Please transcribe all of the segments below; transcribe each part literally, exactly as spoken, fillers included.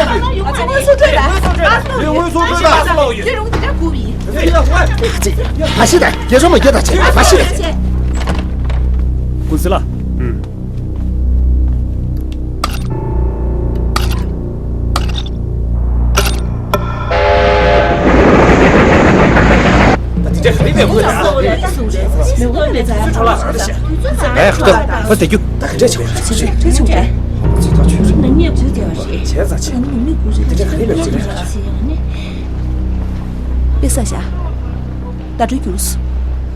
ཡོང་། ང་ཚོ་དངོས་ཟོག་སྤྲོད་དང་། ང་ཚོ་ཡོང་། དངོས་ཟོག་སྤྲོད་དང་། ང་ཚོ་ཡོང་། དེ་རུང་དེ་འདྲ་དགོས་པ་ཡིན། མ་གཞི་དང་རྒྱལ་ཤོ་མ་རྒྱལ་དང་བྱེད་མ་གཞི་དང་། ཀུན་གཟིགས་ལགས། ཨུམ། ད་དེ་འདྲ་ག་རེ་མེད་དགོས་ད། ཨེ་ཁ་ཏོ་བ་དེ་རྒྱུ། ད་ག་འདྲ་བྱེད་དགོས་རེད། བྱས་ཙང་བྱས། ཁྱོད་ཚོ་ནང་ཉེས་པོ་དེ་བ་རེད། བྱས་ཙང་བྱས། ད་ནང་མི་དགོས་རེད། དེ་འདྲ་ག་རེ་མེད་དགོས་རེད། དཔེ་ས་ཤ། ད་གྲོན་བསྐྱུར།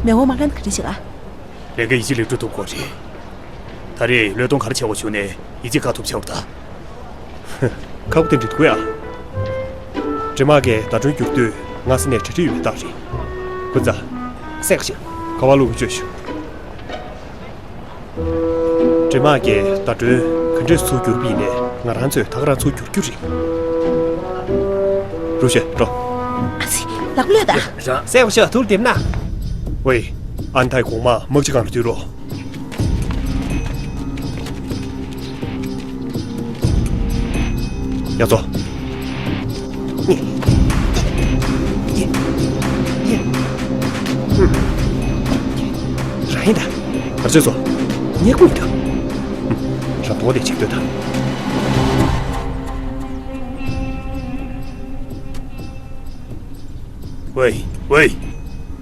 མེ་འོ་མ་གན་ག་རེ་བྱེད་ག་ལས་ཀ་ཡིད་ཆེས་ལེགས་འགྲུབ་ཐུབ་དགོས་རེད། ད་རེས་བློས་གཏོང་ག་རེ་བྱ་དགོས་བྱུང་ནས་ཡིད་ཆེས་དཀའ་ཐུབ་བྱ་བ་ད། ཧུ། ཁག་པོ་དེ་འདྲ་འདུག་ཡ། འདྲེ་དམག་གིས་ཟླ་སྒྲོན་རྒྱུག་དུས་ང་ས་ནས་གྲ་སྒྲིག་ཡོད་པའི་རྟགས་རེད། ཀུན་བཟང་། སེག་ཤི། ག་བ་ལུག་གི་བཅོས་ཞུ། འདྲེ་དམག་གིས་ཟླ་སྒྲོན་ག་འདྲས་ཚུར་བསྒྱུར་བ་ཡིན་ནའི་ང་རང་ཚོས་ད་ག་རང་ཚུར་བསྒྱུར་རྒྱུ་རེད། རུ་ཤོད་འགྲོ། ཨ་ཙི། ལག་པ་གློད་ད། སེག་ཤི་ཐུར་འདེབས་ན། ཝེ། ཨན་ཐའི་གོང་མ་དམག་སྤྱི་ཁང་ལ་འདུས་རོགས། ཡ་ཚོ། རང་ཡིན་ད། བར་ཆད་སོ། ཉེ་ཁུག་ད། རང་ཐོག་ལས་བྱེད་འདོད་ད། ཝེ། ཝེ།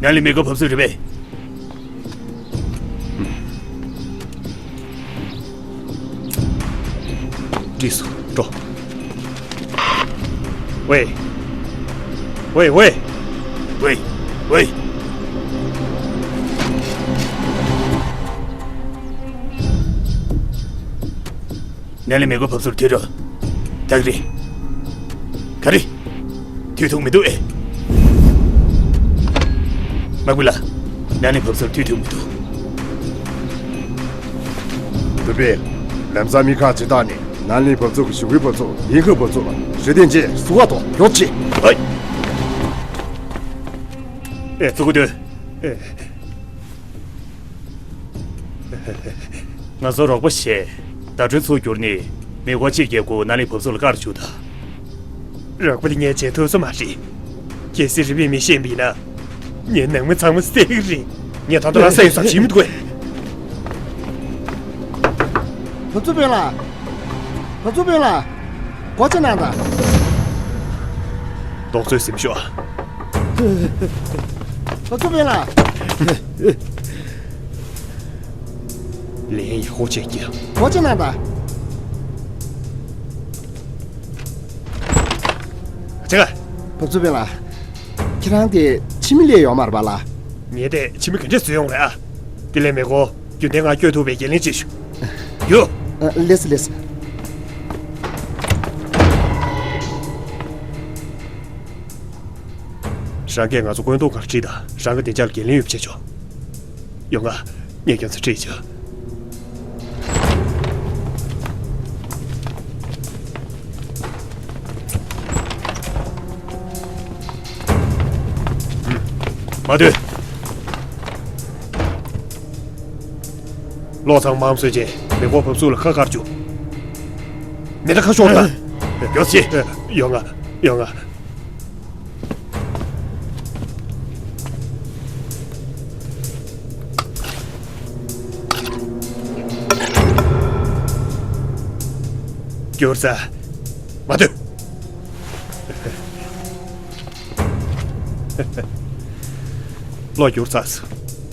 ནང་ལ་མེ་ཁ་བབས་སྲིད་རེད་པས། འགྲིག་སོང་། འགྲོ། ཝེ། ཝེ། ཝེ། ཝེ། ཝེ། ནཱ་ལི་མི་མགོ་བབས་ཚུལ་ཐོས་རོགས། ད་ག་རེ། ག་རེ། ཐོས་ཐུབ་མི་འདུག་ཨེ། དམག་མི་ལགས། ནཱ་ལི་བབས་ཚུལ་ཐོས་ཐུབ་མི་འདུག་བུ་པེ། ལམ་སང་མི་ཁག་ཇི་ལྟར་ནས་ནཱ་ལི་བབས་ཚུལ་གྱི་ཞུ་སྐུལ་བབས་ཚུལ་ལིན་ཁོའི་བབས་ཚུལ་ལ་ཞུ་དོན་ཆེད་སུ་བ་དོ་ཡོད་ཆེ། ཨེ། ཨེ། ཙུ་གུ་དོན། ཨེ། ང་ཚོ་རོགས་པ་བྱས། ཟླ་སྒྲོན་ཚུར་བསྒྱུར་ནས་མི་མགོ་གཅིག་བརྒྱད་དགུ་ནཱ་ལི་བབས་ཚུལ་ལ་བཀར་བཅུག་དང་། རོགས་པ་དེ་ངས་བྱེད་ཐུབ་ས་མ་རེད། གལ་སྲིད་རི་པིན་མི་ཤེས་པ་ཡིན་ན། ངའི་ནང་མི་ཚང་མ་བསད་ཀྱི་རེད། ངས་ད་ལྟ་རང་བསད་ཡོད་ས་བྱིན་མི་འདུག་གས། བབས་ཚུལ་དཔོན་ལགས། བབས་ཚུལ་དཔོན་ལགས། སྒོ་ཕྱེ་གནང་དང་། རྡོག་རྩོད་ཟིན་ཤོག། བབས་ཚུལ་དཔོན་ལགས། ལན་ཡག་པོ་བྱས་ཀྱི། སྒོ་ཕྱེ་གནང་དང་། ཅི་ག་བབས་ཚུལ་དཔོན་ལགས། ཁྱེད་རང་དེ་ཕྱི་མི་སླེབས་ཡོད་མ་རེད་པ་ལགས། ངས་དེ་ཕྱི་མི་ག་འདྲས་བཟོས་ཡོང་རེད་ཨ། དེ་ལས་མི་མགོ་རྒྱུན་ལྡན་ངང་སྐྱོད་ཐུབ་པའི་འགན་ལེན་བྱེད་ཞུ། རྒྱུགས། ཨ། ལགས་སོ་ལགས་སོ། རང་གིས་ང་ཚོ་བཀོད་འདོམས་ཁང་ཁྲིད་དང་། རང་གི་བདེ་འཇགས་ལ་འགན་ལེན་ཡོད་པ་བྱེད་ཆོག། ཡོང་ང་། ངས་ཁྱོད་ཚོ་ཁྲིད་བྱོས། མ་སྡོད། གློག་ཚང་མ་བཟོས་རྗེས་མི་མགོ་བབས་ཚུལ་ལ་ཁ་བཀར་བཅུག། མི་འདྲ་ཁ་ཤོར་དང་། མགྱོགས་ཤིག། ཡོང་ང་། ཡོང་ང་། བསྒྱུར་ས། མ་སྡོད། བློ་བསྒྱུར་ཚར།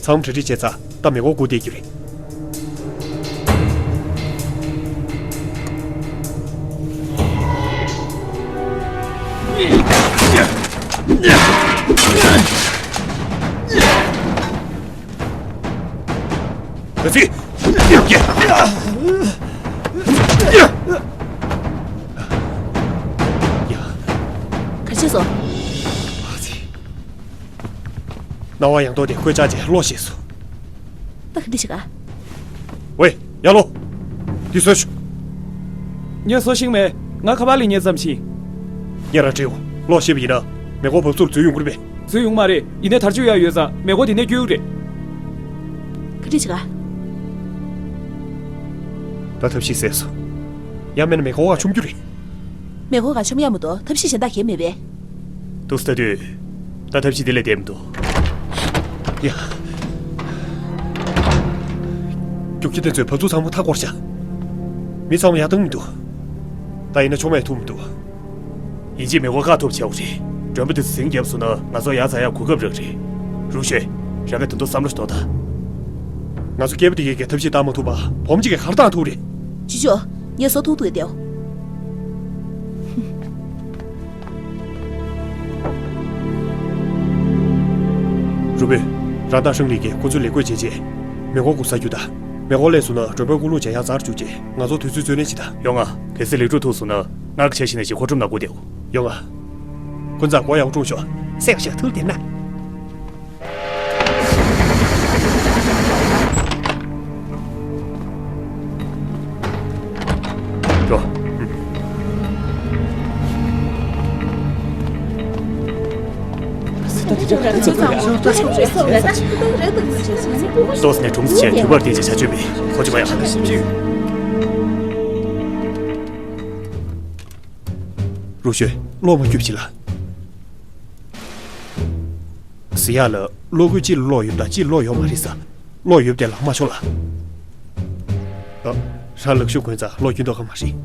ཚང་མ་གྲ་སྒྲིག་བྱས་ཚར། ད་མི་མགོ་སྒུར་བསྡད་རྒྱུ་རེད། ག་ཚིག་ག་ཆེ་སོ། སྣང་བ་ཡང་ཏོག་དེ་ཁོས་བཅག་རྗེས་གློག་ཤེས་སོ། ད་ག་འདྲ་ཞིག་ག་ཝེ། ཡར་ལོངས། འདི་བཟོས་ཤོག། ངས་བཟོ་ཤེས་མེད། ང་ཁ་པར་ལ་ཉན་ཙམ་ཞིག། ངས་རང་དྲན་ཡོང་། གློག་ཤེས་པ་ཡིན་ན། མི་མགོ་བབས་ཚུལ་འཛུལ་ཡོང་གི་རེད་པས། འཛུལ་ཡོང་མ་རེད། ཡིན་ནའི་དར་ལྕོག་ཡག་ཡོད་ཙང་མི་མགོ་དེ་ནས་སྐྱོལ་གི་རེད། ག་འདྲ་ཞིག་ག་ད་ཐབས་ཤེས་ཟད་སོང་། ཡང་མིན་ན་མི་མགོ་ག་མཆོང་རྒྱུ་རེད། མི་མགོ་ག་མཆོང་ཡག་མི་འདུག། ཐབས་ཤེས་གཞན་དག་གང་ཡང་མེད་པས། འདུག་སེ་ལྟ་དུས། ད་ཐབས་ཤེས་དེ་ལས་བསྡད་མི་འདུག། ཡ། རྒྱུག་ཁྱི་དེ་ཚོས་བབས་ཚུལ་ཚང་མ་མཐའ་བསྐོར་བཞག། མི་ཚང་མ་ཡར་བཏང་མི་འདུག། ད་ཡིན་ན་ཆུང་མས་ཐུབ་མི་འདུག། ཡིན་གཅིག་མི་མགོ་བཀག་ཐུབ་བྱའོ་རེད། མགྲོན་པོ་དེ་ཚོ་ཟིང་བརྒྱབ་སོང་ན་ང་ཚོ་ཡར་འཛེག་ཡག་གོ་སྐབས་རག་རེད། རུ་ཤོད། རང་གིས་དོན་དུ་བསམ་བློ་ཞིག་གཏོང་དང་། ང་ཚོ་སྐྱེས་པ་དེ་གས་ཀྱིས་ཐབས་ཤེས་བཏང་མ་ཐུབ་པ་བུ་མོ་གཅིག་གིས་ག་རེ་བཏང་ཐུབ་རེད། ཅི་ཅོ། ངས་བཟོ་ཐུབ་ཐུབ་བསྡད་ཡོད། རུ་པེ། རང་དང་ཧྲང་ལི་གིས་ཁོ་ཚོའི་ལས་བགོས་བྱས་རྗེས། མི་མགོ་སྒུར་ས་བརྒྱུད་དང་། མི་མགོ་སླེབས་སོང་ན་མགྲོན་པོའི་སྐུ་ལུང་བྱ་ཡག་ཚར་བཅུག་རྗེས་ང་ཚོ་དུས་ཚོད་རྩོད་ལེན་བྱེད་དང་། ཡོང་ང་། གལ་སྲིད་ལས་འགྲུབ་ཐུབ་སོང་ན་སྔར་གྱི་འཆར་གཞི་ནང་བཞིན་མཁོ་སྒྲུབ་གནང་དགོས་བསྡད་ཡོད། ཡོང་ང་། ཀུན་བཟང་མགོ་ཡག་པོ་བཀྲུངས་ཤོག། གསན་ཤོག་ཐུགས་བདེ་གནང་། འགྲོ། ཏོག་ཙམ་ནས་གྲུམ་ཙམ་བྱས་དུས་བར་དེ་ཅིག་བྱ་སྤྱོད་མེད། ཁོ་ཅི་མ་ཡག་ཞིབ་ཅིག། རུ་ཤོད། གློག་མ་རྒྱུག་བྱེད་ལ། ཟེར་ཡག་ལ་གློག་སྒུལ་གཅིག་ལ་གློག་ཡོད་དང་གཅིག་ལ་གློག་ཡོད་མ་རེད་ས། གློག་ཡོད་པ་དེ་ལ་མ་ཤོར་ལ། ཨ། རང་ལག་ཤུབས་གོན་ཙང་གློག་རྒྱུག་མདོག་ཁ་མ་རེད།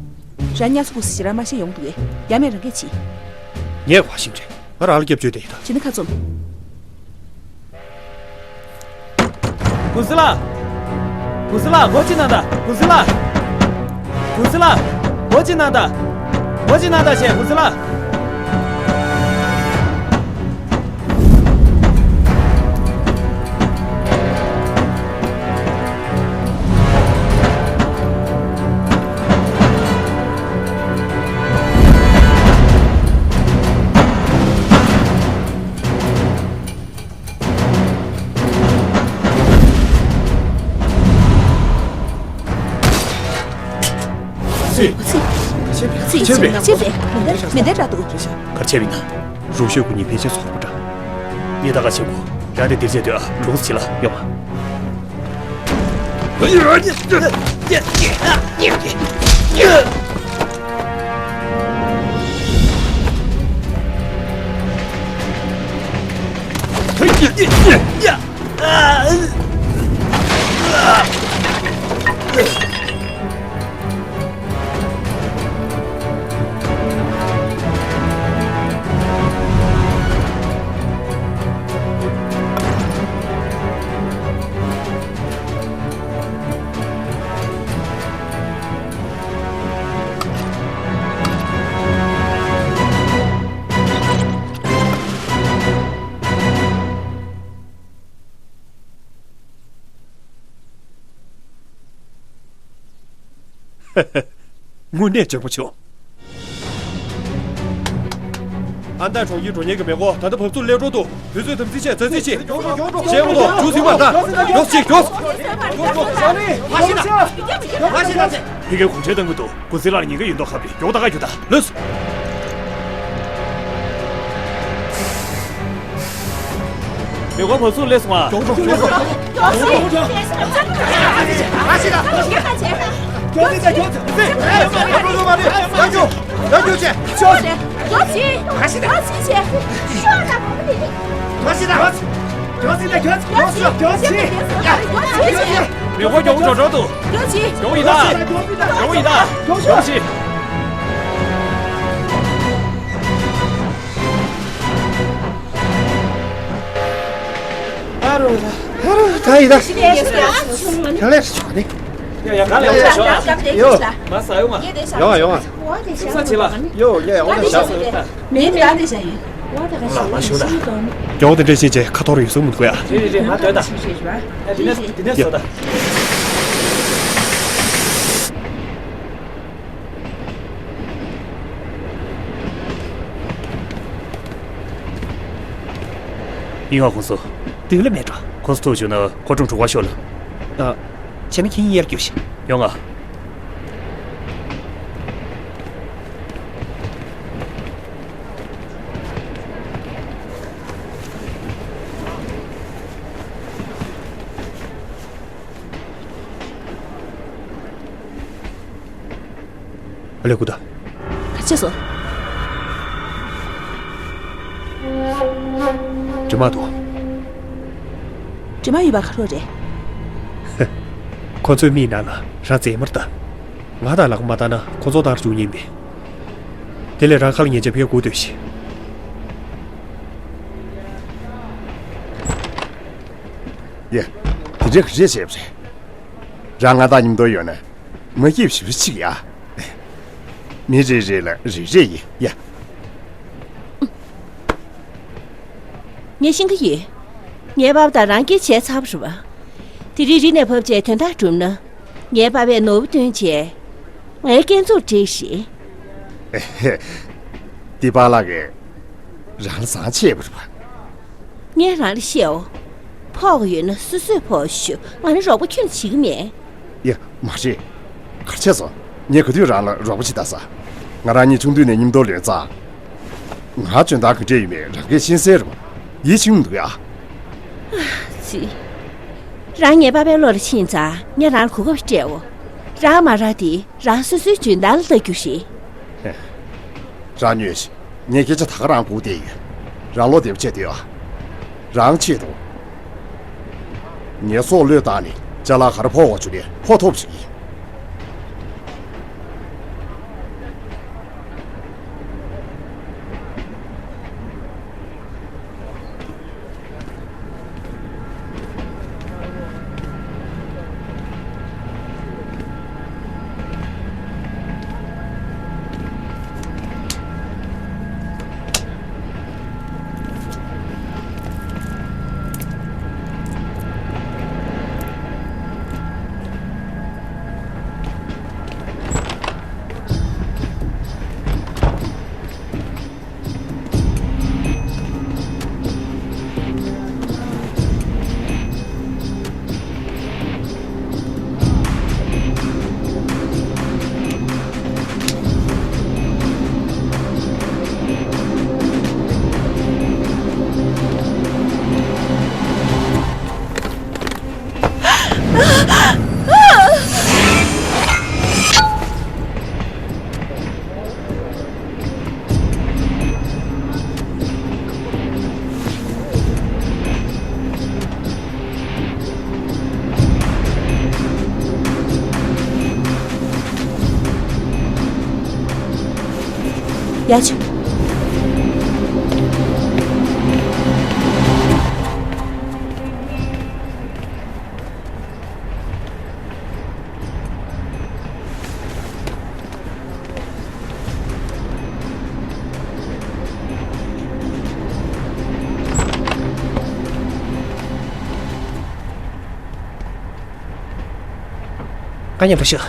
རང་ཉ་སུ་གུ་སི་ཞེ་དྲག་མ་ཤེས་ཡོང་འདུག་གས། ཡ་མེད་རང་གིས་བྱེད། ངས་ག་བ་ཤེས་རེད། ང་རང་ལ་སྐྱབས་བཅོལ་བསྡད་ཡོད་ད། བྱེད་ན་ཁ་བཙུམ། གུང་སེང་ལགས། གུང་སེང་ལགས། སྒོ་ཕྱེ་གནང་དང་། གུང་སེང་ལགས། གུང་སེང་ལགས། སྒོ་ཕྱེ་གནང་དང་། སྒོ་ཕྱེ་གནང་དང་ཞེས། གུང་སེང་ལགས། ཆེན་པས། ཆེན་པས། མེ་མདའ་མེ་མདའ་འདྲ་འདུག་གར་ཆེ་བས་ན། རུ་ཤོད་ཀུན་ཉིད་ཕལ་ཆེར་ཚོགས་པ་འདྲ། ངས་ད་ག་ཆེ་གོ། རང་དེ་དེར་ཆེ་དོད་ཨ་གྲོགས་ཆེ་ལ་ཡོང་མ། དངོས་གནས་འཇོན་པོ་བྱུང་། ཨན་ཏན་གྲོང་ཁྱེར་འགྲོ་མཁན་གྱི་མེ་འཁོར་ད་ལྟ་བབས་ཚུགས་སླེབས་འགྲོ་འདུག་དུས་ཚོད་དམ་འཛིན་བྱས་མཛའ་བརྩེ་བྱེད། ཤེས་མ་གཏོགས་ཇུ་ཟིན་མ་ད་མགྱོགས་ཤིག་མགྱོགས། ཕ་གིའི་གུང་ཁྲན་བཏང་གི་འདུག་གུང་སེང་ལགས་ཉེན་ཁ་ཡོད་མདོག་ཁ་པོ་རེད། མགྱོགས་ད་ག་རྒྱུགས་ད་ལོས། མེ་འཁོར་བབས་ཚུགས་སླེབས་སོང་ཨ། མགྱོགས་འགྲོ་མགྱོགས་འགྲོ། མགྱོགས་ཤིག་མགྱོགས་ཤིག་མེ་འཁོར་མགྱོགས་འགྲོ་འགྲོ་འདུག་མགྱོགས་ཤིག་མགྱོགས་ཡིན་ད། མགྱོགས་ཡིན་ད། མགྱོགས་ཤིག་ཨ་རོ་ཨ་རོ་ད་ཡིན་ད། ཁྱོད་ལས་ཆོག་ནི། ཡ་ཡ་ག་ལས་ཆོག་ཡོ། མ་ས་ཡོ་མ། ཡོང་ང་ཡོང་ང་། ས་ཆེ་ལ། ཡོ་ཡ་ཡ་འོ་ན་ཞག་སོ་ཡོད་ད། མེད་མེད་ཨ་ནི་ཞག་ཡིན། ལ་མ་ཞུ་ད། མགྱོགས་དེ་འདྲ་བྱས་རྗེས་ཁ་ཐོར་ཡོད་སོང་མི་འདུག་ཡ། རེད་རེད་རེད་ང་སྡོད་ད། ཡ་དེ་ནས་དེ་ནས་བཟོ་ད། ཡིན་ང་ཁོང་ཚོ། དུས་ལ་མེད་འགྲོ། ཁོང་ཚོ་ཐུག་བྱུང་ན་ཁོ་ཁྲོམ་དྲུག་པ་ཤོག་ལ། ཨ། བྱས་ན་ཁྱེད་གཉིས་ཡར་རྒྱུགས་ཤིག་ཡོང་ང་། ཨ་ལས་ཀུ་ད། ག་ཆེ་སོ། དྲི་མ་འདུག་དྲི་མ་ཡོད་པ་ག་རེ་རེད། ཁོ་ཚོའི་མིག་ནང་ན་རང་རྫས་མར་ལྟ། ང་དང་ལག་པ་མ་བསྟར་ན་ཁོ་ཚོ་ལྟར་འཇུག་ཉན་པས། དེ་ལས་རང་ཁ་ལ་ཉན་ཆ་ཕེ་དགོས་འདོད་ཤི། ཡ། དེ་འདྲ་ག་རེ་བྱས་པ་རེད། རང་ང་དང་མཉམ་དུ་ཡོད་ན། མ་སྐྱིད་ཞིབ་ཅིག་ཡ། མི་རེ་རེ་ལ་རེ་རེ་ཡིན་ཡ། ངས་ཤེས་ཀྱི་ཡོད། ངའི་པ་ཕ་དང་རང་སྐད་བྱས་ཚར་བ་རེད་པ། དེ་རིང་རི་ནས་བབས་རྗེས་དོན་དག་གྲུབ་ན། ངའི་པ་ཕས་ནོར་བུ་བཏོན་རྗེས། ངའི་སྐྱེ་ཚུལ་བྲིས་ཤིག་འདི་པཱ་ལགས་ཀྱིས་རང་ལ་བཟང་བྱས་པ་རེད་པ། ངས་རང་ལ་བཤད་འོ། ཕོགས་ཡོད་ན་སོ་སོས་ཕོགས་ཤོག་ང་ནི་རོགས་པ་ཁྱོན་བྱེད་ཀྱི་མེད། ཡ། མ་རེད། གར་ཆས་སོང་། ངས་ག་དུས་རང་ལ་རོགས་པ་བྱེད་ད་ས། ང་རང་གཉིས་ཆུང་དུས་ནས་མཉམ་དུ་ལོན་ཙང་། ང་འཇོན་ཐང་ག་འདྲས་ཡོད་མེད་རང་གིས་ཤེས་གསལ་རེད་པ། ཡིད་ཆེས་མི་འདུག་ཡ། ཙི། རང་ངའི་པ་ཕའི་བློ་ལ་ཕྱིན་ཙང་ངས་རང་ལ་གོ་སྐབས་སྤྲད་འོ། རང་མ་རག་དེ་རང་སོ་སོའི་འཇོན་ཐང་ལ་ལྟ་རྒྱུ་རེད། རང་ཉོན་ཞིག་ངས་སྐད་ཆ་ད་ག་རང་སྒུག་བསྡད་ཡོད། རང་བློ་བདེ་པོ་བྱས་སྡོད་ཨ། རང་ཆེད་དུ། ངའི་སྲོག་བློས་བཏང་ནས་ཅ་ལག་ག་རེ་ཕོག་པ་བྱུང་ནས་ཕོག་ཐུབ་ཞིག་ཡིན། ཡ་ཆུ། ཀ་ཉན་པ་ཤོག་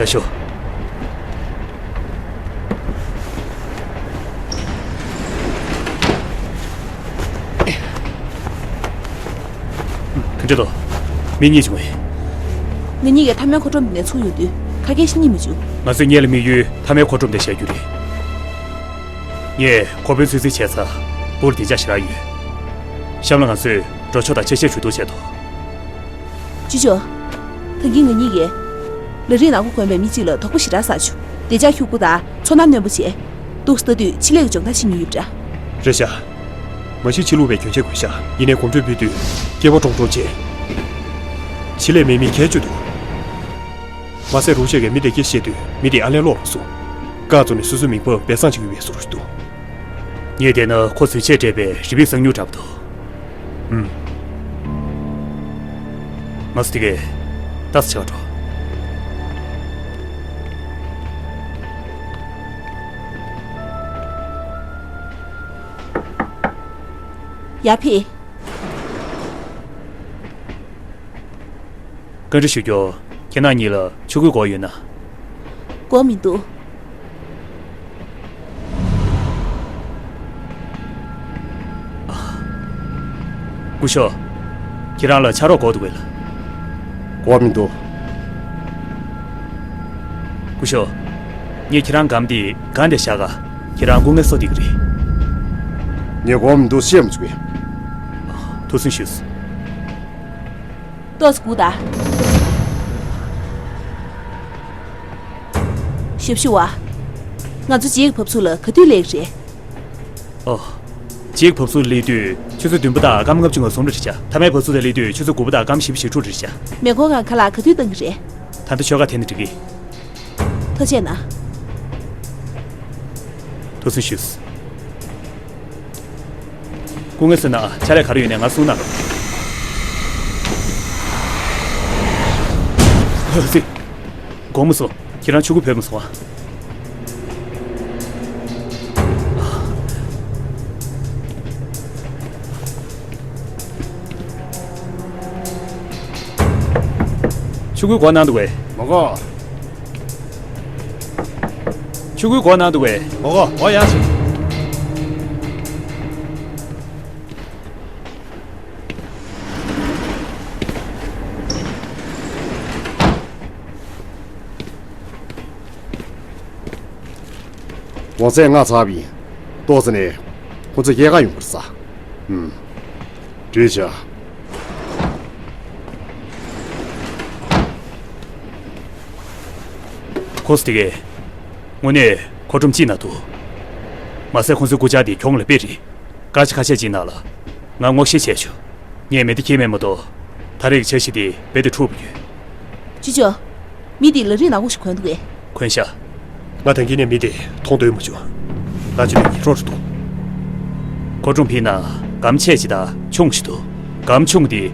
ཡ་ཤོ། ག་འདྲ་འདུག་མི་གཉིས་བྱུང་བས། ང་གཉིས་ཀྱིས་མཐའ་མའི་མཁོ་སྒྲོམ་འདི་ནས་ཚུར་ཡོང་དུས་ཁ་སྐད་ཤེས་ཉན་མི་བྱུང་། ང་ཚོས་སྔོན་ལ་དམིགས་ཡུལ་མཐའ་མའི་མཁོ་སྒྲོམ་དེ་བཞག་རྒྱུ་རེད། ངས་ཁོ་དཔོན་ཚོད་འཛིན་བྱས་ཚར། སྦུག་ལ་བདེ་འཇགས་ཞེ་དྲག་ཡོད། གཤམ་ལ་ང་ཚོས་འགྲོ་ཕྱོགས་དང་ཆ་ཤས་ཞུ་གཏུག་བྱས་འདུག་ཅི་ཅོ། ད་གིན་ང་གཉིས་ཀྱིས་ལ་རིགས་ནག་པོ་གོན་པའི་མི་གཅིག་ལ་དོགས་པ་ཞེ་དྲག་ཟ་བྱུང་། བདེ་འཇགས་ཤུགས་པོ་དང་ཚོར་སྣང་རྣོན་པོ་བྱས། འདུག་སེ་ལྟ་དུས་ཕྱི་ལོགས་ཀྱི་སྦྱོང་བརྡར་བྱེད་མྱོང་ཡོད་པ་འདྲ། རེད་ཤག་མ་གཞི་ཕྱི་ལུགས་པའི་གྱོན་ཆས་གོན་ཤག་ཡིན་ནའི་གོམ་བགྲོད་སྤོས་དུས་སྐེད་པ་ཀྲོང་ཀྲོང་བྱས། ཕྱི་ལས་མེད་མི་གས་བཅུག་འདུག་མ་ཟད་རུ་ཤོད་ཀྱིས་མི་དེ་སྐད་བཤད་དུས་མི་དེ་ཨ་ལན་ལོག་ལ་སོང་། བཀག་བཙུགས་ནས་སོ་སོའི་མིང་པོ་སྦས་གསང་བྱེད་ཀྱི་ཡོད་པའི་བཟོ་འདྲ་ཞིག་འདུག་ངས་བལྟས་ན་ཁོ་བཟོས་བྱས་སྤྲད་པའི་རི་བིའུ་གསང་ཉུལ་འདྲ་པོ་འདུག་ཨུམ། མ་སུ་དེ་གས་ཏཱ་སི་ཆགས་འགྲོ། ཡ་ཕི། བཀའ་འདྲི་ཞུ་རྒྱུ། ཁྱེད་རང་གཉིས་ལ་ཆུ་ཁོལ་དགོས་ཡོད་ན། དགོས་མི་འདུག་སྐུ་ཞབས། ཁྱེད་རང་ལ་ཕྱག་རོགས་དགོས་འདུག་གས། དགོས་མི་འདུག་སྐུ་ཞབས། ངས་ཁྱེད་རང་སྒམ་དེ་སྒང་དེར་བཞག་ག་ཁྱེད་རང་སྐུ་ངལ་གསོ་བསྡད་ཀྱི་རེད། ངས་དགོས་མི་འདུག་བཤད་མི་བཅུག་གས། ཐུགས་སུན་ཞུས། ཏོག་ཙམ་སྒུག་དང་། ཞབས་ཞུ་བ། ང་ཚོ་རྗེས་ཀྱི་བབས་ཚུགས་ལ་ག་དུས་སླེབས་ཀྱི་རེད། ཨོ། རྗེས་ཀྱི་བབས་ཚུགས་སླེབས་དུས་ཆུ་ཚོད་བདུན་པ་དང་སྐར་མ་ལྔ་བཅུ་ང་གསུམ་རེད་ཤག་མཐའ་མའི་བབས་ཚུགས་དེ་སླེབས་དུས་ཆུ་ཚོད་དགུ་པ་དང་སྐར་མ་བཞི་བཅུ་ཞེ་དྲུག་རེད་ཤག་མེ་འཁོར་ཁང་ཁ་ལག་ག་དུས་གཏོང་གི་རེད། ད་ལྟ་ཆོལ་ཁ་དེ་ནས་འགྲིག་གི། ཐུགས་རྗེ་གནང་། ཐུགས་སུན་ཞུས། སྐུ་ངལ་གསོ་ན་ཕྱག་ལས་ག་རེ་ཡོད་ནའི་ང་གསུང་གནང་རོགས། ཨ་ཙི། དགོངས་མ་སོང་། ཁྱེད་རང་ཆུ་ཁོལ་བོས་མ་སོང་ཨ། ཆུ་ཁོལ་དགོས་གནང་འདུག་གས། མ་དགོས། ཆུ་ཁོལ་དགོས་གནང་འདུག་གས། མ་དགོས། འོ་ཡ་ཞིག་ཝང་ཚན་ང་ཚར་བ་ཡིན། ཏོག་ཙམ་ནས་ཁོ་ཚོ་སྐྱེལ་ག་ཡོང་གི་རེད་ས། ཧུམ། འགྲིག་བྱ། ཁོ་ཚོ་དེ་གས། དངོས་གནས་མཁོ་སྒྲུབ་ཅིག་ན་འདུག་མ་ཟད་ཁོ་ཚོའི་རྐུབ་བཀྱག་དེ་གྱོང་ལ་དཔེ་རེད། སྐར་ཆ་ཁ་ཤས་ཅིག་ནང་ལ་ང་སྔོག་བཤེར་བྱས་བྱུང་། ངས་མེ་མདའ་འཁྱེར་མེད་མ་གཏོགས། ད་རེས་ཀྱི་འཆར་གཞི་དེ་རྦད་དེ་འཁྲུག་པ་ཡོད། ཅི་ཅོ། མི་དེས་ལ་རིགས་ནག་པོ་ཞིག་གོན་འདུག་གས། གོན་ཤག་ང་ད་གིན་ནས་མི་དེ་མཐོང་འདོད་མ་བྱུང་། ལ་ཅི་ལ་ཉེ་རོགས་འདུག་མཁོ་སྒྲུབ་ཕིན་ན་སྒམ་ཆས་ཅིག་དང་ཆུང་ཞིག་འདུག་སྒམ་ཆུང་དེ་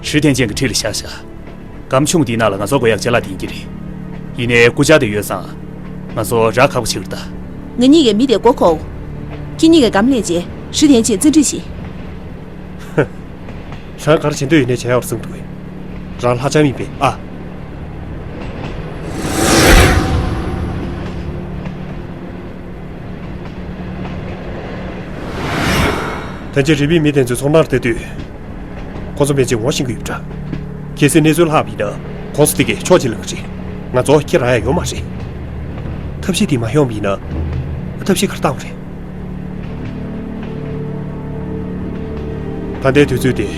ཧྲི་ཐན་ཅན་གྱི་འཁྲིས་ལ་བཞག་ཤག་སྒམ་ཆུང་དེའི་ནང་ལ་ང་ཚོ་དགོས་ཡག་ཅ་ལག་དེ་ཡིན་གྱི་རེད། ཡིན་ནའི་རྐུབ་བཀྱག་དེ་ཡོད་ཙང་། ང་ཚོ་རག་ཁག་པོ་བྱེད་ཀྱི་རེད་ད། ང་གཉིས་ཀྱིས་མི་དེ་མགོ་འཁོར། ཁྱེད་གཉིས་ཀྱིས་སྒམ་ལེན་བྱས་ཧྲི་ཐན་ཅན་བཙན་ཁྲིད་བྱེད། རང་ག་རེ་བྱེད་འདོད་ཡོད་ནའི་བྱེད་ཡག་རེད་བསམ་འདུག་གས། རང་ལྷ་ལྕམ་ཡིན་པས་ཨ། ད་ཆ་རི་བོའི་མི་དེ་ཚོའི་ཚོར་སྣང་ལ་ལྟ་དུས། ཁོ་ཚོ་མེད་ཅིག་ངོ་ཤེས་ཀྱི་ཡོད་འདྲ། གལ་སྲིད་གནས་ཚུལ་ལྷག་པ་ཡིན་ན་ཁོང་ཚོ་དེ་གས་ཕྱོགས་གཅིག་ལངས་ཀྱི་རེད། ང་ཚོ་ཁྱེད་རང་ཡ་ཡོད་མ་རེད། ཐབས་ཤེས་དེ་མ་ཡོང་བ་ཡིན་ན། ཐབས་ཤེས་ག་རེ་བཏང་དགོས་རེད། ད་ལྟའི་དུས་ཚོད་དེ།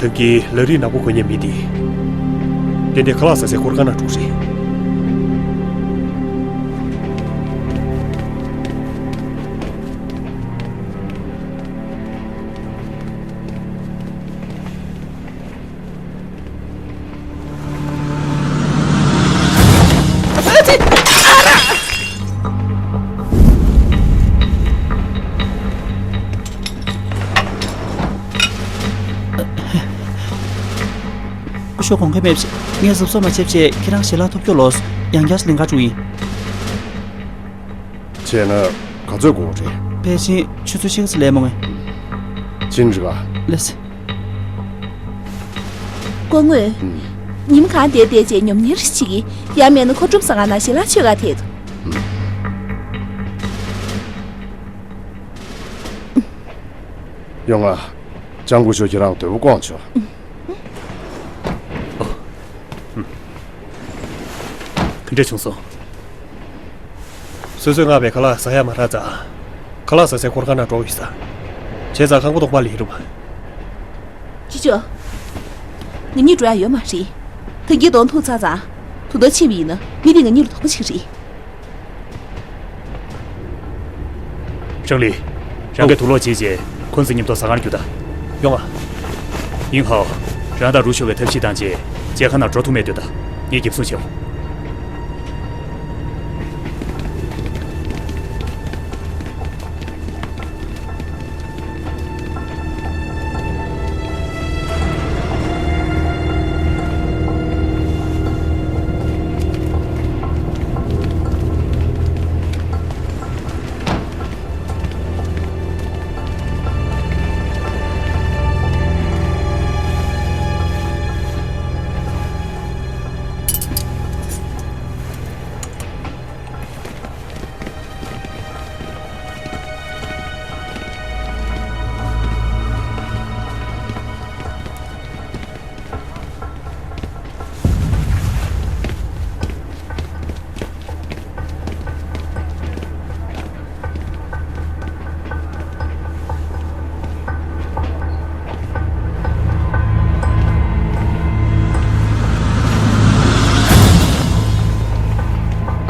ད་གིན་ལ་རིགས་ནག་པོ་གོན་མཁན་མི་དེ། ཏན་ཏན་ཁ་ལག་ཟ་སའི་སྐོར་ག་ན་འགྲོ་རེད། དགོངས་འགལ་མེད་པ་བྱས། ངས་གཟབ་གཟབ་མ་བྱས་པ་བྱས་ཁྱེད་རང་ཞལ་ལག་ཐོབ་རྒྱུ་ལོས། ཡང་བསྐྱར་ལེན་ག་འགྲོ་ཡིན། བྱས་ན་ག་ཚོད་དགོས་རེད། ཕལ་ཆེར་ཆུ་ཚོད་ཕྱེད་ཀ་ཙམ་ལས་མང་ངེས། ཅིན་རི་ག་ལགས་སེ། སྐུ་ངོ། ཉིན་གང་བསྡད་བསྡད་བྱས་ཉོབ་ཉེར་ཞིག་གིས། ཡང་མིན་ན་ཁོ་ཀྲུམ་ཟ་ཁང་ནང་ཞལ་ལག་མཆོད་ག་ཐད་དོ། ཡོང་ང་། ལྕམ་སྐུ་ཞབས་ཁྱེད་རང་དོལ་པོ་བསྐོངས་ཆོག་ག་འདྲ་བྱུང་སོང་། སོ་སོས་མངགས་པའི་ཁ་ལག་ཟ་ཡ་མ་རག་ཙང་། ཁ་ལག་ཟ་སའི་འཁོར་ཁང་ནང་འགྲོ་དགོས་ས། བྱས་ཙང་ཁང་པ་གཏོགས་པ་ལ་ཡིན་རུང་། ཅི་ཅོ། ང་གཉིས་འགྲོ་ཡ་ཡོད་མ་རེད། ད་གིན་གདོང་ཐུག་ཚར་ཙང་། དུ་ད་ཕྱིན་པ་ཡིན་ན་མི་དེ་ང་གཉིས་ལ་དོགས་པ་ཞིག་རེད། ཧྲང་ལི། རང་གིས་དུག་སློག་བྱེད་རྗེས་ཁོང་ཚོ་མཉམ་དུ་ཟ་ཁང་རྒྱུགས་དང་། ཡོང་ང་། ཡིན་ཧའོ། རང་དང་རུ་ཤོ་བའི་ཐབས་ཤེས་བཏང་རྗེས་མཇལ་ཁང་ནང་འགྲོ་ཐུབ་མེད་འདོད་དང་། ངས་འགེབས་སྲུང་བྱེད།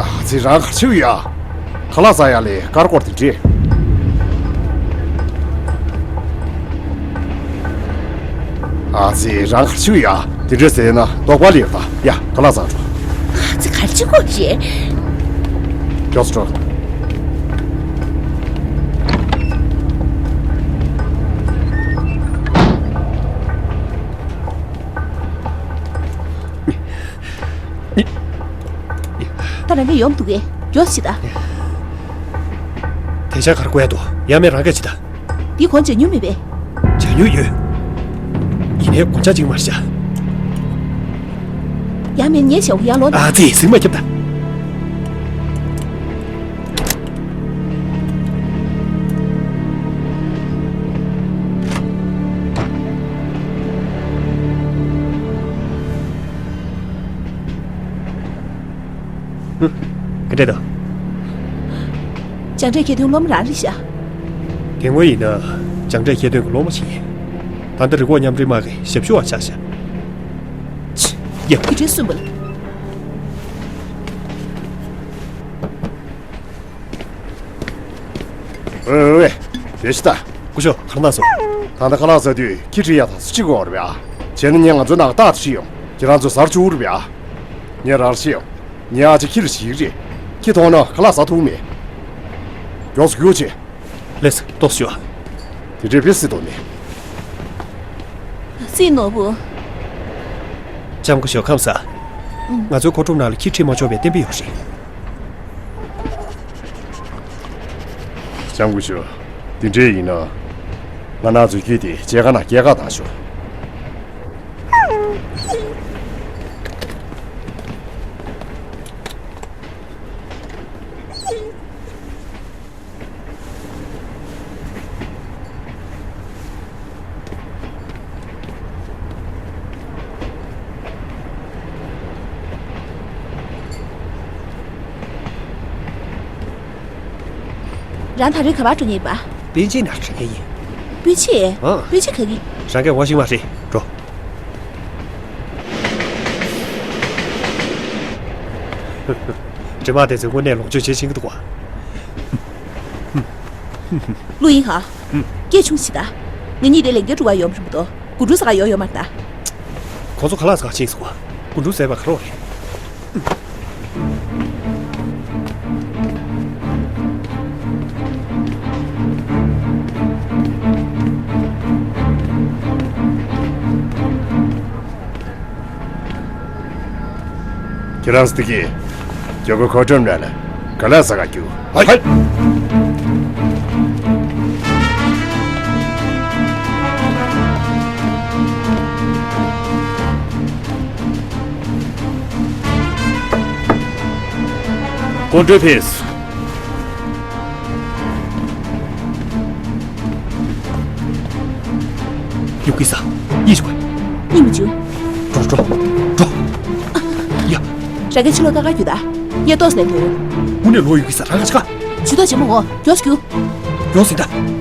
ཨ་ཙི། རང་ག་རེ་བྱེད་ཀྱི་ཡོད། ཁ་ལག་ཟ་ཡ་ལས་ཀར་སྐོར་དེ་འདྲས། ཨ་ཙི། རང་ག་རེ་བྱེད་ཀྱི་ཡོད། དེ་འདྲས་ཟེར་ན་དོགས་པ་ལས་ཡོད་ད། ཡ། ཁ་ལག་ཟ་འགྲོ། ཨ་ཙི། ག་རེ་བྱེད་དགོས་རེད། མགྱོགས་སུ་འགྲོ། ད་རང་གིས་ཡོང་འདུག་གས། མགྱོགས་ཤིག་ད། དེ་ཆ་གར་བཀོད་ཡ་འདུག་ཡ་མེད་རང་གིས་ཅི་ད། འདི་གོང་ཇ་ཉུང་མེད་པས། ཇ་ཉུང་ཡོད། ཡིན་ནའི་གོང་ཆ་གཅིག་མ་རེད་ཤག་ཡ་མེད་ངས་བྱའོ། ཡར་ལོངས་དང་། ཨ་ཙི། ཟིང་མ་རྒྱབ་ད། ག་འདྲས་འདུག་སྦྱངས་འབྲས་ཁྱེར་དོན་སློབ་མ་རང་རེད་ཤག་དེ་སྔོན་ཡིན་ན་སྦྱངས་འབྲས་ཁྱེར་དོན་གྱི་སློབ་མ་ཞིག་ཡིན། ད་ལྟ་རི་ཁོག་མཉམ་འབྲེལ་དམག་གི་ཞབས་ཞུ་བ་ཆགས་ཤག་ཆི། ཡ། དེ་འདྲའི་སུན་པ་ལ། ཝེ་ཝེ་ཝེ། བྱས་ཤིག་ད། སྐུ་ཞབས། གང་ལྟར་སོང་། ད་ལྟ་ཁ་ལག་ཟ་དུས་ཁྱི་ཁྲིད་ཡ་དང་སུ་གཅིག་དགོས་རེད་པས། བྱས་ན་ངས་ང་ཚོའི་ནང་རྟག་ཏུ་ཁྲིད་ཡོང་། ཁྱེད་རང་ཚོ་ཟ་རུ་བཅུག་རེད་པས། ངས་རང་ལ་བཤད་ཡོང་། ངའི་ཨ་ཅེ་ཁྱི་ལ་ཞེད་ཀྱི་རེད། ཁྱི་མཐོང་ན་ཁ་ལག་ཟ་ཐུབ་མེད། མགྱོགས་སུ་རྒྱུགས་བྱེད། ལགས་སོ། ཏོག་ཙམ་ཞུ། དེ་འདྲའི་དཔེ་སྲིད་དོ་མེད། སྲིད་ནོར་བུ། ལྕམ་སྐུ་ཞབས་ཁམས་བཟང་། ང་ཚོའི་མཁོ་སྒྲུབ་ནང་ལ་ཁྱི་ཁྲིད་མ་ཆོག་པའི་གཏན་འབེབས་ཡོད་རེད། ལྕམ་སྐུ་ཞབས། འདི་འདྲས་ཡིན་ན། ང་རང་ཚོའི་ཁྱི་དེ་མཇལ་ཁ་ནང་སྐྱེལ་ག་བཏང་ཤོག་རང་ད་རེས་ག་པར་འགྲོ་མཁན་ཡིན་པ། སྤུན་མཆེད་ནང་འགྲོ་མཁན་ཡིན། སྤུན་མཆེད། ཨང་། སྤུན་མཆེད་ག་གི། རང་གིས་དབང་ཤེད་མ་རེད། འགྲོ། འདྲེ་དམག་དེ་ཚོས་དངོས་གནས་ལོངས་སྤྱོད་བྱེད་ཤེས་ཀྱི་འདུག་ག་ལུའུ་དབྱིང་ཧ། ཨུམ། སྐད་ཆུང་ཞིག་ད། ང་གཉིས་དེ་ལས་འགན་སྒྲུབ་པར་ཡོང་བ་རེད་མ་གཏོགས། དགུན་གྲུ་ཟ་གར་ཡོང་ཡོད་མ་རེད་ད། ཁོང་ཚོ་ཁ་ལག་ཟ་གར་ཕྱིན་སོང་བ། དགུན་གྲུ་ཟ་བར་ག་རེ་རེད། ཁྱེད་རང་སྟེ་གི། ཇོ་གོ་ཁོ་ཁྲོམ་ནང་ལ་ག་ལ་ས་ག་རྒྱུ། ཧ་ཧ། ཀོང་ཀྲོའི་ཕེས། ཡུ་ཀི་ས། ཡིད་ཆུ་གོ། ཉི་མ་ཆུ། འགྲོ་འགྲོ་འགྲོ། ཡ། ར་གན་ཕྱི་ལོགས་ཀ་ཀ་རྒྱུ་ད། ཡ་ཏོག་ནས་འགྲོ། དངོས་གནས་ལོ་ཡུ་ཀི་ས་རང་ག་ཆ་ག། ཇུས་གཏོགས་བྱེད་མ་འོ་མགྱོགས་རྒྱུ། མགྱོགས་ཟིན་ད།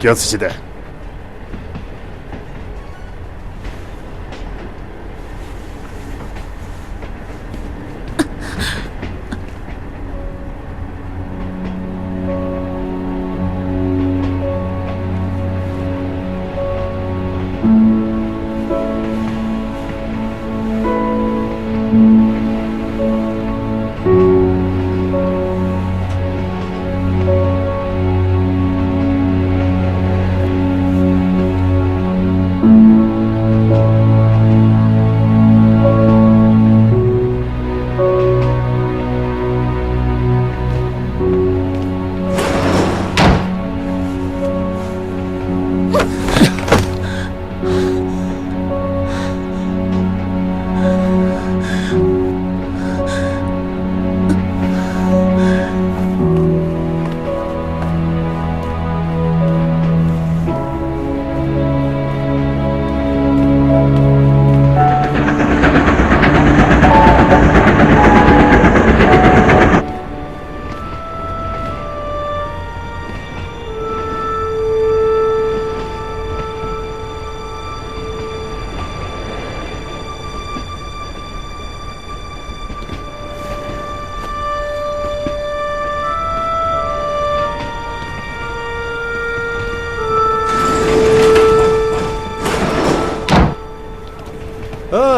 རྒྱགས་ཚིག་ད།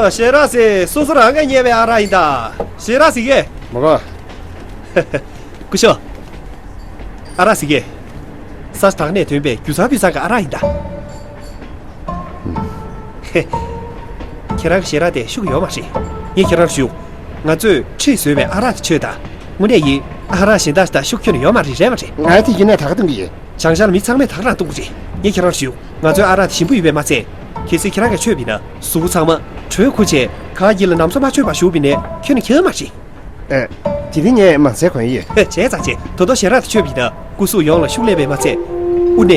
ཨ། ཞེ་ར་སི། སོ་སོ་རང་གིས་རྙེད་པའི་ཨ་རག་ཡིན་ད། ཞེ་ར་སི་གེ། མ་གོ། སྐུ་ཞབས། ཨ་རག་ཟེར་གི། ས་བདག་ནས་ཐོན་པའི་རྒྱུ་ཚང་བུ་ཚང་གི་ཨ་རག་ཡིན་ད། ཁྱེད་རང་གི་ཞེ་དྲག་དེ་ཤུགས་ཡོད་མ་རེད། ངས་ཁྱེད་རང་ཞུ། ང་ཚོས་ཁྲིད་བཟོས་པའི་ཨ་རག་དེ་མཆོད་ད། དངོས་གནས་ཡིན། ཨ་རག་གཞན་དག་དང་ཤུགས་ཁྱོན་ནས་ཡོད་མ་རེད། རེད་མ་རེད། ང་དེ་ཡིན་ནས་ད་ག་གཏོང་གི་ཡིན། བྱང་ཤར་མི་ཚང་མས་ད་ག་རང་གཏོང་གི་རེད། ངས་ཁྱེད་རང་ཞུ། ང་ཚོའི་ཨ་རག་དེ་ཞིམ་པོ་ཡོད་པས་མ་ཚད། གལ་སྲིད་ཁྱེད་རང་གིས་མཆོད་པ་ཡིན་ན། གཟུགས་པོ་ཚང་མ་དྲོད་ཁོལ་བྱས། ག་ཡིན་ལ་ནམ་སོ་མ་མཆོད་པ་ཞུ་བ་ཡིན་ནའི་ཁྱོན་ནས་ཁྱེར་མ་རེད། ཨེ། དེ་ནི་ངས་མང་ཚད་གོན་ཡོད། བྱས་ཙང་བྱས། ད་དུང་ཞལ་རག་དེ་མཆོད་པ་ཡིན་ན་སྐུ་གཟུགས་ཡོངས་ལ་ཤུགས་སླེབས་པས་མ་ཚད། དབུ་ནས་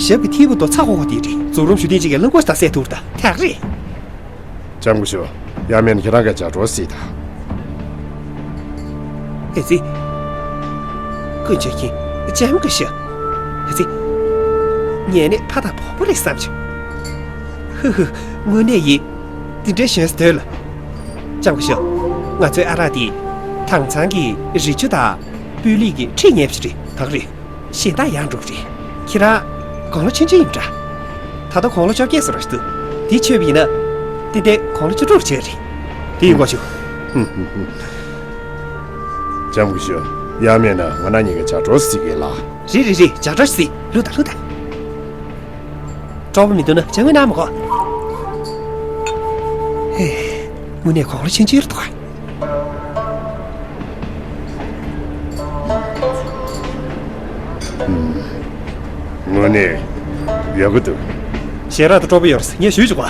ཞབས་ཀྱི་མཐིལ་བར་དུ་ཚ་ཧོ་ཧོ་དེ་རེད། འཛུགས་རུམ་ཞུ་དེ་གཅིག་གི་རླངས་འཁོར་ཞིག་དང་བསྲེས་ཐུབ་ད་ཐག་རེད། ལྕམ་སྐུ་ཞབས། ཡང་མིན་ཁྱེད་རང་གི་ལྗགས་སྒྲོག་གཟིགས་དང་། ཨེ་ཙི། ཀུན་མཁྱེན། ལྕམ་སྐུ་ཞབས། ཨེ་ཙི། ངས་ནི་ཕ་དང་བུ་མོ་རེད་བསམ་བྱུང་། ཧུ་ཧུ། དངོས་གནས་ཡིན། འདི་འདྲའི་གཞོན་སུ་འདོད་ལ། ལྕམ་སྐུ་ཞབས། ང་ཚོའི་ཨ་རག་འདི་དྭངས་གཙང་གི་རི་ཆུ་དང་སྤུས་ལེགས་ཀྱི་ཁྲི་ཉར་བ་ཞིག་རེད། ད་ག་རེད། གཞན་དག་ཡང་འགྲོ་གི་རེད། ཁྱེད་རང་དགུང་ལོ་ཆུང་ཆུང་ཡིན་པ་འདྲ། ད་ལྟ་དགུང་ལོ་བཅོ་བརྒྱད་ཙམ་རེད་འདུག་འདི་མཆོད་པ་ཡིན་ན། ཏན་ཏན་དགུང་ལོ་བཅུ་དྲུག་ཆགས་རེད། དེ་ཡིན་གོ་ཆུ། ལྕམ་སྐུ་ཞབས། ཡང་མིན་ན་ང་རང་གཉིས་ཀྱི་ལྗགས་སྒྲོག་གཟིགས་གི་ལ། རེད་རེད་རེད། ལྗགས་སྒྲོག་གཟིགས། ལྷོད་ད་ལྷོད་ད། སྤྲོ་པོ་མི་འདུག་ན་ཅང་མི་གནང་མི་གོ། ཧེ། དངོས་གནས་དགུང་ལོ་ཆུང་ཆུང་རེད་འདུག་དངོས་གནས་ཡག་པོ་འདུག་ཞལ་རག་དང་སྤྲོ་པོ་ཡོད་རེད། ངས་ཞུས་བཅུག་གོ།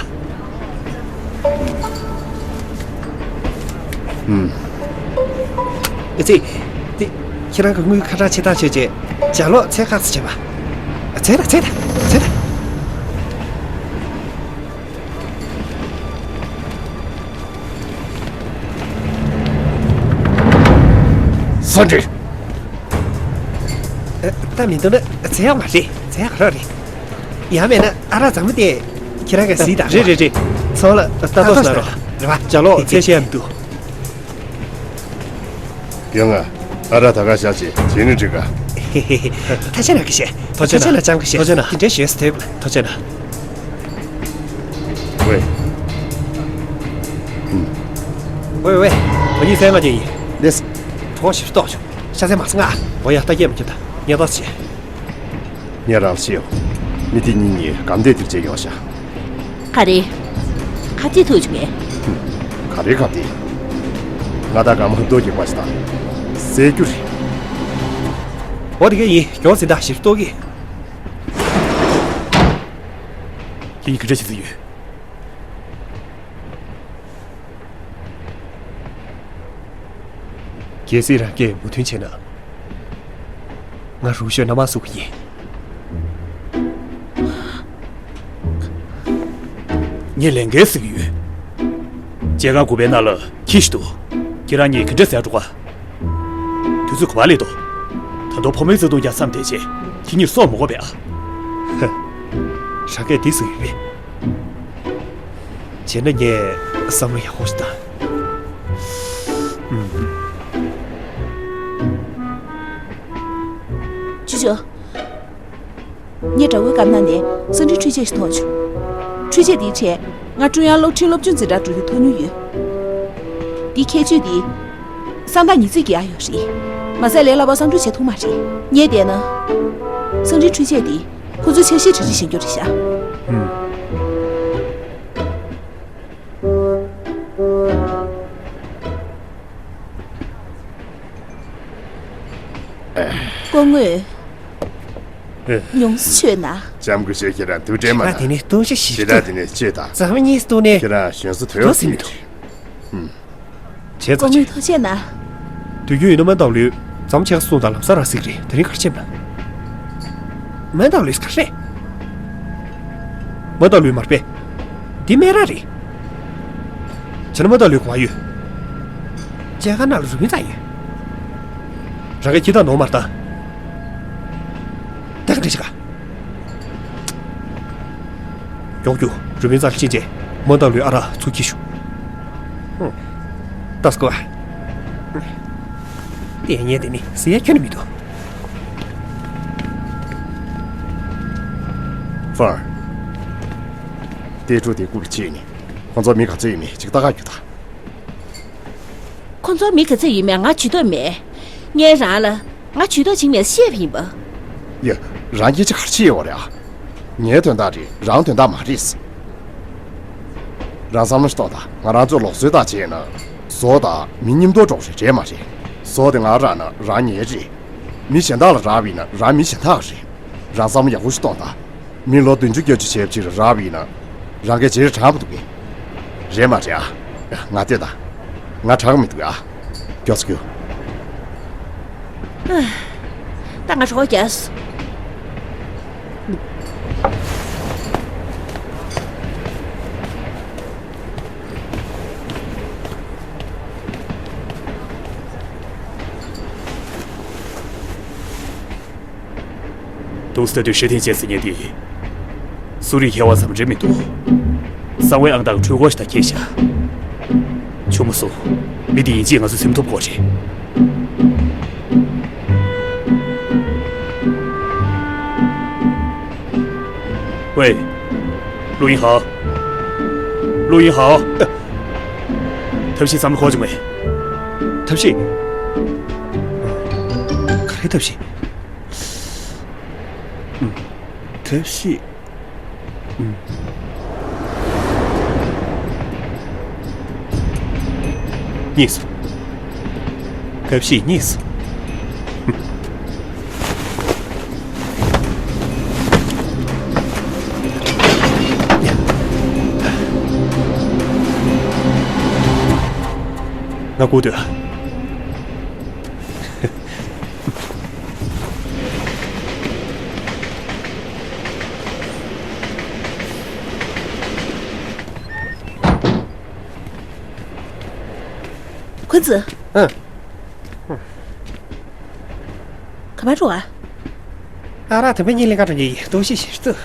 ཨེ་ཙི། དེ། ཁྱེད་རང་གི་དངུལ་ཁ་གྲངས་ཆེ་ཐག་ཆོད་རྗེས་ལྗགས་ཀློག་ཚད་བཀག་ཙམ་བྱེད་པ། ཚད་ད་ཚད་ད་ཚད་ད། སོན་འདྲི། ད་མི་འདུག་ན་ཚད་ཡག་མ་རེད། ཚད་ཡག་རོགས་རེད། ཡང་མེད་ན་ཨ་རག་འཛོམས་དེ་ཁྱེད་རང་གིས་གཟིགས་དང་། རེད་རེད་རེད། ཚང་མ་ལ་ལྟ་རྟོག་གནང་རོགས། རེད་པ། ལྗགས་ཀློག་ཚད་ཤེས་ཡ་མི་འདུག་ཡོང་ང་། ཨ་རག་ད་ག་བཞག་ཅིག་བྱས་ནས་འགྲིག་ག་ཧེ་ཧེ་ཧེ། ཐུགས་རྗེ་གནང་གི་ཞེས། ཐུགས་རྗེ་གནང་། ཐུགས་རྗེ་གནང་། ལྕམ་སྐུ་ཞབས། ཐུགས་རྗེ་གནང་། དེ་འདྲའི་ཞོན་སུ་ཐེབས་ལ་ཐུགས་རྗེ་གནང་། ཝེ། ཝེ་ཝེ། ང་གཉིས་སེམས་མ་སྐྱིད་ཡིན། ལེས། གྲོགས་ཞིབ་ཏོག་བྱུང་། ཤ་ཚའི་མ་ཚང་ཨ། འོ་ཡ། ལྟ་སྐྱེས་མ་ཁྱོད་ད་ངས་ཏོག་ཙམ་བྱས། ངས་རང་ཤེས་ཡོད། མི་དེ་གཉིས་གཉིས་གམ་བསྡད་དེར་བྱས་ཡོང་ཤག་ག་རེ། ག་ཅི་ཐུག་བྱུང་ངས། ག་རེ་ག་དེ། ང་ད་ག་མ་རྡོ་རྒྱག་པ་ཞིག་དང་། བསད་རྒྱུ་རེད། འོ་དེ་ག་ཡིན། མགྱོགས་ཟིན་ད་ཞིབ་ཏོག་གི་ཁྱེད་གཉིས་ག་འདྲ་བྱེད་རྩིས་ཡོད། གལ་སྲིད་རང་གིས་མོས་མཐུན་བྱས་ན། ང་རུ་ཤོད་ན་མ་སུ་གི་ཡིན། ངས་ལས་འགན་ཟིན་གྱི་ཡོད། མཇལ་ཁང་དགུ་པའི་ནང་ལ་ཁྱི་ཞིག་འདུག་ཁྱེད་རང་གཉིས་ག་འདྲ་ཟེར་འགྲོ་ག་དུས་ཚོད་ག་པར་སླེབས་འདུག་ད་དུང་ཕོ་མོའི་བརྩེ་དུང་རྒྱག་མཚམས་བསྡད་རྗེས་ཁྱེད་གཉིས་སྲོག་མི་དགོས་པས་ཨ། ཧ། རང་གིས་འདི་ཟེར་ཡོད་པས། བྱས་ན་ངས་བསམ་བློ་ཡག་པོ་ཞིག་བཏང་། ཨུམ། ཅི་བྱོས། ངས་དགྲ་བོའི་རྐང་ནང་ནས་གསང་འཕྲིན་འཕྲུལ་ཆས་ཤིག་མཐོང་བྱུང་། འཕྲུལ་ཆས་འདིའི་གྲས་ང་ཀྲུང་དབྱང་གློག་འཕྲིན་སློབ་སྦྱོང་འཛིན་གྲྭར་འགྲོ་རྒྱུ་ཐོབ་མྱོང་ཡོད། འདིའི་ཁྱད་ཆོས་འདི། གསང་བདག་ཉི་ཚེ་གིས་ཨ་ཡོད་རེད། མ་ཟད་ལས་སླ་པོ་གསང་སྒྲོག་བྱེད་ཐུབ་མ་རེད། ངས་བལྟས་ན། གསང་འཕྲིན་འཕྲུལ་ཆས་འདི་ཁོ་ཚོའི་ཆ་ཤས་གྲ་སྒྲིག་བྱེད་རྒྱུ་རེད་ཤག་ཧུམ། སྐུ་ངོ། ཨེ། ཉུང་སུ་ཆོད་ན། ལྕམ་སྐུ་ཞབས། ཁྱེད་རང་དུས་དྲན་མ་ང་དེ་ནས་ལྟོགས་ཤི་ཞིག་ཞེ་དྲག་དེ་ནས་ལྕེ་དང་། ཚང་མ་གཉིས་སུ་ནས། ཁྱེད་རང་གཞོན་སུ་དོད་འགྲོ་ཟིན་མི་འདུག་ཧུམ། བྱས་ཙང་། སྐུ་ངོ་ཐུགས་རྗེ་གནང་། དུས་རྒྱུན་ཡིན་ན་མན་ཏའོ་ལུས་རྫམ་ཆེ་ཁ་སོང་དང་ལམ་སང་རང་གཟིགས་རེད། དེ་རིང་ག་རེ་བྱས་ན། མན་ཏའོ་ལུས་ག་རེ་རེད། མན་ཏའོ་ལུས་མ་རེད་པས། འདི་སྨན་ར་རེད། བྱས་ན་མན་ཏའོ་ལུས་ག་པར་ཡོད། མཇལ་ཁང་ནང་ལ་རུས་མིང་ཙམ་ཡོད། རང་གིས་ཁྱི་དག་ནོར་མ་རེད་ད། ད་ག་འདྲ་བྱེད་ག་མགྱོགས་རྒྱུགས། རུས་མིང་ཙམ་ཕྱིན་རྗེས་མན་ཏའོ་ལུས་ཨ་རག་ཚུར་འཁྱེར་ཤོག་ཧུམ། ལྟ་སྐོར་བ། ལྟས་ངན་དེ་ནི་ཟེར་ཡ་ཁྱོན་ནས་མི་འདུག་ཧྥང་། གཏེར་ཕྲུག་དེ་རྐུ་བ་བྱས་ནས་ཁོང་ཚོར་མི་ག་ཚོད་ཡོད་མེད་ཅིག་ལྟ་ག་རྒྱུགས་དང་། ཁོང་ཚོར་མི་ག་ཚོད་ཡོད་མེད་ང་ཇུས་གཏོགས་མེད། ངས་རང་ལ་ང་ཇུས་གཏོགས་བྱེད་མེད་བཤད་པ་ཡིན་པ། ཡ། རང་སྐད་ཆ་ག་རེ་བཤད་ཡོད་རེད་ཨ། ངའི་དོན་དག་རེད། རང་དོན་དག་མ་རེད། རང་བསམ་བློ་ཞིག་གཏོང་དང་། ང་རང་ཚོ་ལུགས་སྲོལ་ལྟར་བྱས་ན་བཟོ་དང་མི་མཉམ་དུ་འགྲོ་རེད། རེད་མ་རེད། བཟོ་དེ་ང་རག་ན་རང་ཉེ་རེད། མི་གཞན་དག་ལ་རག་པ་ཡིན་ན་རང་མི་གཞན་དག་རེད། རང་བསམ་བློ་ཡག་པོ་ཞིག་གཏོང་དང་། མི་ལོ་བདུན་ཅུ་བརྒྱད་ཅུ་བྱས་པ་ཅིག་ལ་རག་པ་ཡིན་ན། རང་གིས་རྗེས་རང་དྲག་པོ་འདུག་གས། རེད་མ་རེད་ཨ། ང་ལྟོས་དང་། ང་དྲག་མི་འདུག་ཨ། མགྱོགས་སེ་རྒྱུགས། ད་ང་གྲོད་ཁོག་བརྒྱབ་སོང་། ཏུང་སི་ཏུ་ཧྲི་ཐེན་ཅན་ཟེར་མཁན་དེ། སུ་རིའི་མཁས་དབང་ཙམ་རེད་མི་འདུག་གསང་བའི་ཨང་རྟགས་འཕྲུལ་འཁོར་ཞིག་དང་འཁྱེར་བཞག་ཆུ་མོ་སོང་། མི་དེ་ཡིན་གཅིག་ང་ཚོས་སེམས་ཐོབ་དགོས་རེད། ཝེ། ལུའུ་ཡིན་ཧའོ། ལུའུ་ཡིན་ཧའོ། ཐབས་ཤེས་བསམ་བློ་འཁོར་བྱུང་ངས། ཐབས་ཤེས། ག་རེ་ཐབས་ཤེས། ཐབས་ཤེས། རྙེད་སོང་། ཐབས་ཤེས་རྙེད་སོང་། ང་སྒུག་སྡོད། ཁོ་ཚོ། ཨ། ག་པར་འགྲོ་བ། ཨ་རག་དེ་པ་གཉིས་ལེན་ག་འགྲོ་མཁན་ཡིན། ལྟོགས་ཤི་ཞེ་སྡུག་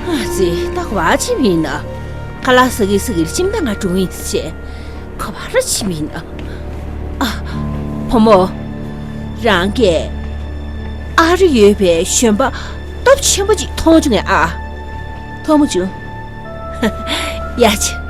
ཨ་ཙི། ད་ག་པར་ཕྱིན་པ་ཡིན་ན། ཁ་ལག་ཟ་གིན་ཟ་གིན་ལྕེ་ལྡང་ང་གྲོངས་ཡིན་ཟེར། ག་པར་ཕྱིན་པ་ཡིན་ན། ཨ། བུ་མོ། རང་གིས་ཨ་རི་ཡོད་པའི་གཞོན་པ་སྟོབས་ཆེན་པོ་ཅིག་མཐོང་བྱུང་ངས་ཨ། མཐོང་མ་བྱུང་། ཡ་ཆེ།